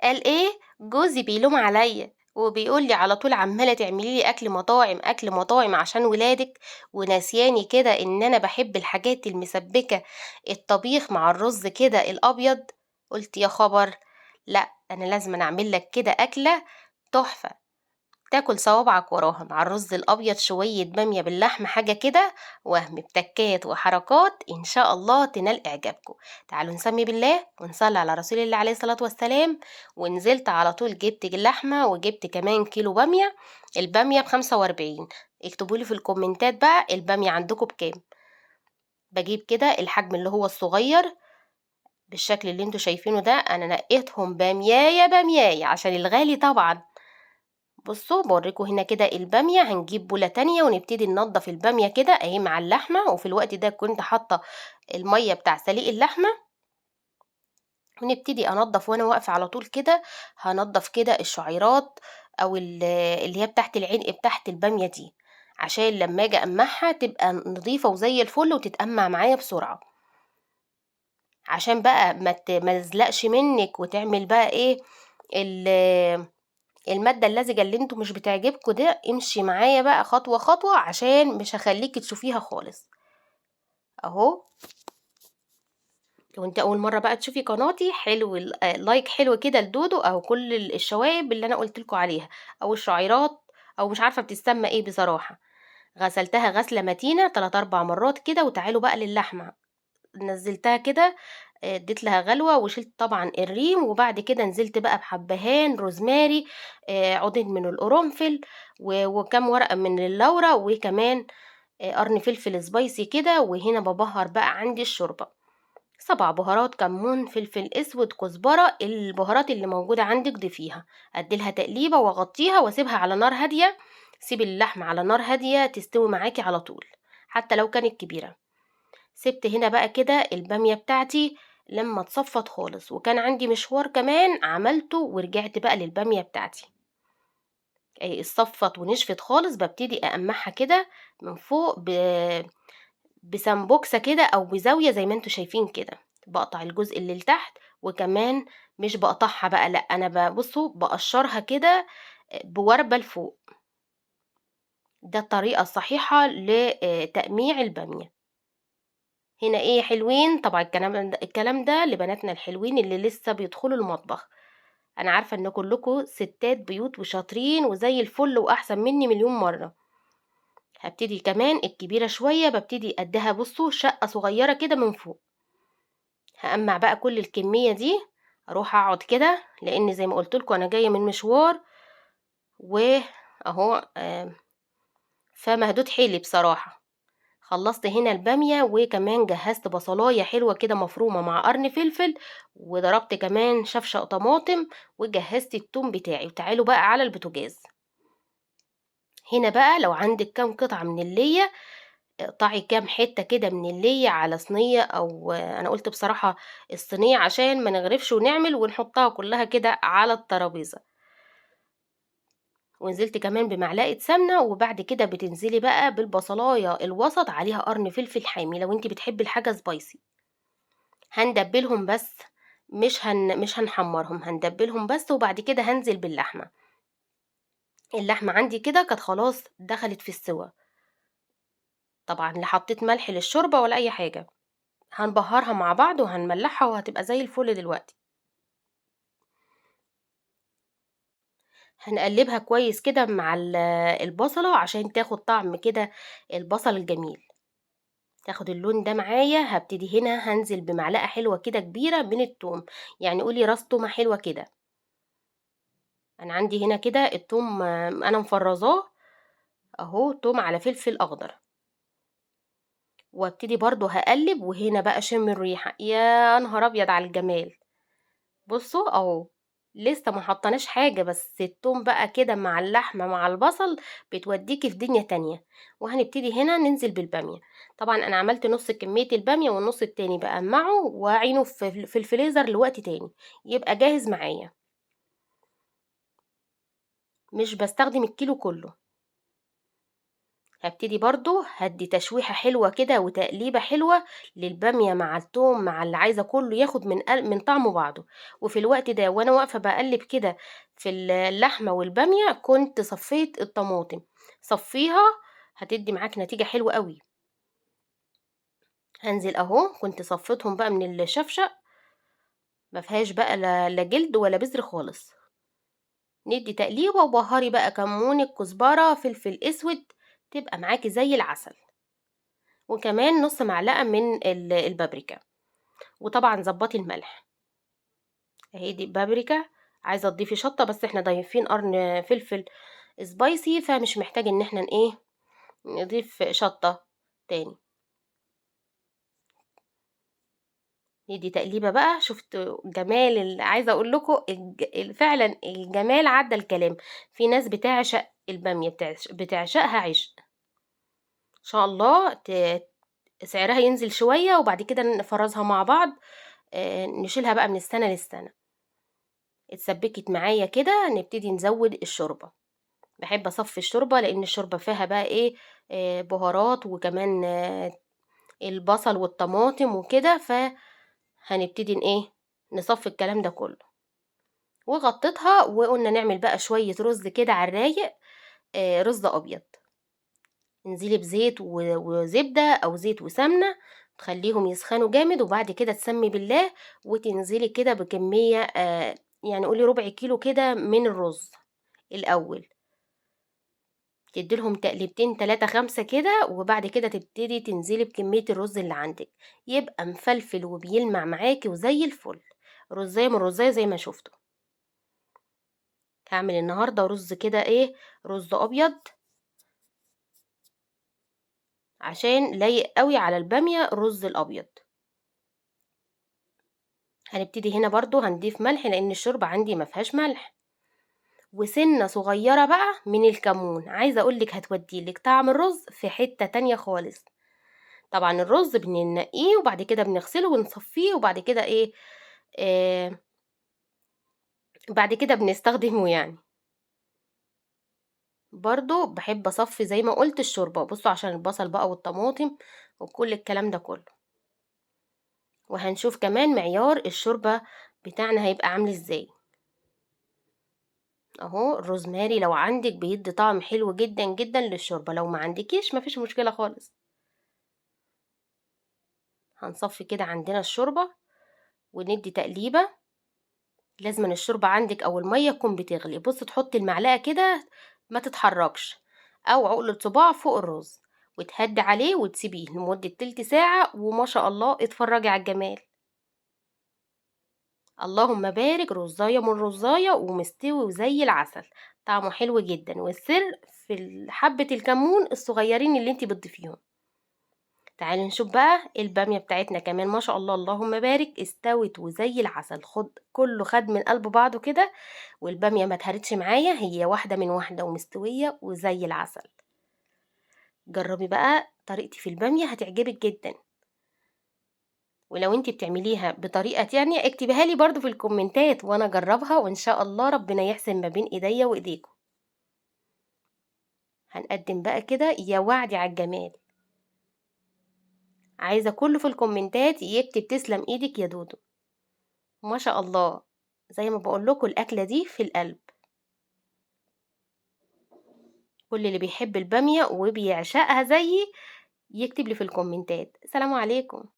قال إيه؟ جوزي بيلوم عليّا وبيقول لي على طول عمّالة تعملي لي أكل مطاعم، أكل مطاعم عشان ولادِك، وناسياني كده إن أنا باحب الحاجات المسبكة، الطبيخ مع الرز كده الأبيض. قُلت يا خبر، لأ أنا لازمًا أعمل لك كده أكلة تحفة تاكل صوابعك وراها، مع الرز الأبيض شوية بامية باللحمة، حاجة كده وهم بتكات وحركات إن شاء الله تنال إعجابكم. تعالوا نسمي بالله ونصلي على رسول الله عليه الصلاة والسلام. ونزلت على طول جبت اللحمة وجبت كمان كيلو بامية، البامية ب45. اكتبوا لي في الكومنتات بقى البامية عندكم بكام. بجيب كده الحجم اللي هو الصغير بالشكل اللي انتوا شايفينه ده، أنا نقيتهم بامياية بامياية عشان الغالي طبعا. بصوا بوريكم هنا كده البامية، هنجيب بولة تانية ونبتدي ننضف البامية كده اهي مع اللحمة. وفي الوقت ده كنت حاطة المية بتاع سليق اللحمة، ونبتدي انضف وانا واقفة على طول كده. هنضف كده الشعيرات او اللي هي بتاعت العلق بتاعت البامية دي، عشان لما اجي اقمعها تبقى نظيفة وزي الفل وتتقمع معايا بسرعة، عشان بقى ما تزلقش منك وتعمل بقى ايه المادة اللزجة اللي انتوا مش بتعجبكوا ده. امشي معايا بقى خطوة خطوة عشان مش هخليكي تشوفيها خالص اهو. لو انت اول مرة بقى تشوفي قناتي، حلو لايك حلو كده لدودو، او كل الشوائب اللي انا قلت لكم عليها او الشعيرات او مش عارفة بتسمى ايه بصراحة. غسلتها غسلة متينة 3-4 مرات كده. وتعالوا بقى للحمة، نزلتها كده، اديت لها غلوة وشلت طبعا الريم، وبعد كده نزلت بقى بحبهان روزماري، عودين من القرنفل وكام ورقة من اللورة، وكمان، قرن فلفل سبايسي كده. وهنا ببهر بقى عندي الشوربة، 7 بهارات، كمون، فلفل اسود، كزبرة، البهارات اللي موجودة عندك ضيفيها. اديلها تقليبة واغطيها واسيبها على نار هادية. سيب اللحمة على نار هادية تستوي معاكي على طول حتى لو كانت كبيرة. سبت هنا بقى كده البامية بتاعتي لما اتصفت خالص، وكان عندي مشوار كمان عملته ورجعت بقى للبامية بتاعتي. اتصفت ونشفت خالص. ببتدي اقمعها كده من فوق بسمبوكسة كده او بزاوية زي ما انتوا شايفين كده. بقطع الجزء اللي لتحت، وكمان مش بقطعها بقى، لا انا بصوا بقشرها كده بوربة لفوق. ده الطريقة الصحيحة لتقميع البامية. هنا ايه حلوين، طبعا الكلام ده لبناتنا الحلوين اللي لسه بيدخلوا المطبخ. انا عارفة ان كلكم ستات بيوت وشاطرين وزي الفل واحسن مني مليون مرة. هبتدي كمان الكبيرة شوية، ببتدي اديها بصوا شقة صغيرة كده من فوق. هقمع بقى كل الكمية دي، اروح اقعد كده لان زي ما قلت لكم انا جاية من مشوار واهو، فمهدود حيلي بصراحة. خلصت هنا البامية، وكمان جهزت بصلاية حلوة كده مفرومة مع قرن فلفل، وضربت كمان شفشق طماطم، وجهزت التوم بتاعي. وتعالوا بقى على البوتاجاز. هنا بقى لو عندك كام قطعة من اللية، اقطعي كام حتة كده من اللية على صينية، أو أنا قلت بصراحة الصينية عشان ما نغرفش ونعمل ونحطها كلها كده على الترابيزة. ونزلت كمان بمعلقة سمنة، وبعد كده بتنزلي بقى بالبصلاية الوسط عليها قرن فلفل حامي لو انتي بتحبي الحاجة سبايسي. هندبلهم بس، مش هنحمرهم، هندبلهم بس، وبعد كده هنزل باللحمة. اللحمة عندي كده كانت خلاص دخلت في السوا، طبعا لا حطيت ملح للشوربة ولا أي حاجة. هنبهرها مع بعض وهنملحها وهتبقى زي الفل دلوقتي. هنقلبها كويس كده مع البصلة عشان تاخد طعم كده البصل الجميل، تاخد اللون ده معايا. هبتدي هنا هنزل بمعلقة حلوة كده كبيرة من التوم، يعني قولي راس تومة حلوة كده. أنا عندي هنا كده التوم، أنا مفرزاه أهو، توم على فلفل أخضر. وابتدي برضو هقلب، وهنا بقى شم الريحة، يا نهار أبيض على الجمال. بصوا أهو لسه ما حطيناش حاجة، بس التوم بقى كده مع اللحمة مع البصل بتوديكي في دنيا تانية. وهنبتدي هنا ننزل بالبامية. طبعا أنا عملت نص كمية البامية والنص التاني بقمعه وأعينه في الفريزر لوقت تاني يبقى جاهز معايا، مش بستخدم الكيلو كله. هبتدي برضو هدي تشويحة حلوة كده وتقليبة حلوة للبامية مع التوم مع اللي عايزة كله ياخد من طعمه بعضه. وفي الوقت ده وانا واقفة بقلب كده في اللحمة والبامية كنت صفيت الطماطم. صفيها هتدي معاك نتيجة حلوة قوي. هنزل اهو، كنت صفيتهم بقى من الشفشق، ما فيهاش بقى لا جلد ولا بذر خالص. ندي تقليبه وبهري بقى كمون، الكزبره، فلفل اسود، تبقى معاكي زي العسل. وكمان نص معلقه من البابريكا، وطبعا ظبطي الملح. اهي دي بابريكا. عايزه تضيفي شطه، بس احنا ضايفين قرن فلفل سبايسي فمش محتاج ان احنا نضيف شطه تاني. ندي تقليبه بقى. شفتوا جمال عايزه اقول لكم فعلا الجمال عدى الكلام. في ناس بتعشق الباميه، بتعشقها عشق. ان شاء الله سعرها ينزل شويه وبعد كده نفرزها مع بعض، نشيلها بقى من السنه للسنه. اتسبكت معايا كده، نبتدي نزود الشوربه. بحب اصفي الشوربه لان الشوربه فيها بقى بهارات وكمان، البصل والطماطم وكده، فهنبتدي نصفي الكلام ده كله. وغطيتها وقلنا نعمل بقى شويه رز كده على الرايق، رز ابيض. انزلي بزيت وزبده او زيت وسمنه، تخليهم يسخنوا جامد، وبعد كده تسمي بالله وتنزلي كده بكميه، قولي ربع كيلو كده من الرز الاول. تدي لهم تقليبتين 3 5 كده، وبعد كده تبتدي تنزلي بكمية الرز اللي عندك، يبقى مفلفل وبيلمع معاكي وزي الفل. رزاية من رزاية زي ما شفتوا. هعمل النهاردة رز كده رز أبيض، عشان لايق قوي على البامية الرز الأبيض. هنبتدي هنا برضو هنضيف ملح لأن الشوربة عندي ما فيهاش ملح، وسنة صغيرة بقى من الكمون. عايزة أقولك هتوديلك طعم الرز في حتة تانية خالص. طبعا الرز بننقيه وبعد كده بنغسله ونصفيه، وبعد كده بعد كده بنستخدمه. برضو بحب اصفي زي ما قلت الشوربة، بصوا عشان البصل بقى والطماطم وكل الكلام ده كله. وهنشوف كمان معيار الشوربة بتاعنا هيبقى عامل ازاي. اهو الروزماري لو عندك بيدي طعم حلو جدا جدا للشوربة، لو ما عندكيش مفيش مشكلة خالص. هنصفي كده عندنا الشوربة وندي تقليبة. لازم الشوربة عندك او المية تكون بتغلي. بص تحطي المعلقة كده ما تتحركش، او عقلة صباع فوق الرز، وتهدي عليه وتسيبيه لمدة تلت ساعة، وما شاء الله اتفرجي على الجمال. اللهم بارك، رزاية من رزاية ومستوي وزي العسل، طعمه حلو جدا. والسر في حبة الكمون الصغيرين اللي انتي بتضيفيهم. تعالي نشوف بقى البامية بتاعتنا كمان ما شاء الله اللهم بارك استوت وزي العسل، كله خد من قلب بعضه كده، والبامية ما اتهرتش معايا، هي واحدة من واحدة ومستوية وزي العسل. جربي بقى طريقتي في البامية هتعجبك جدا. ولو انتي بتعمليها بطريقة تانية اكتبيها لي برضو في الكومنتات وانا اجربها، وان شاء الله ربنا يحسن ما بين ايديا وايديكم. هنقدم بقى كده يا وعدي على الجمال. عايزة كله في الكومنتات يكتب تسلم ايدك يا دودو. ما شاء الله زي ما بقول لكم الاكلة دي في القلب. كل اللي بيحب البامية وبيعشقها زيي يكتب لي في الكومنتات. سلام عليكم.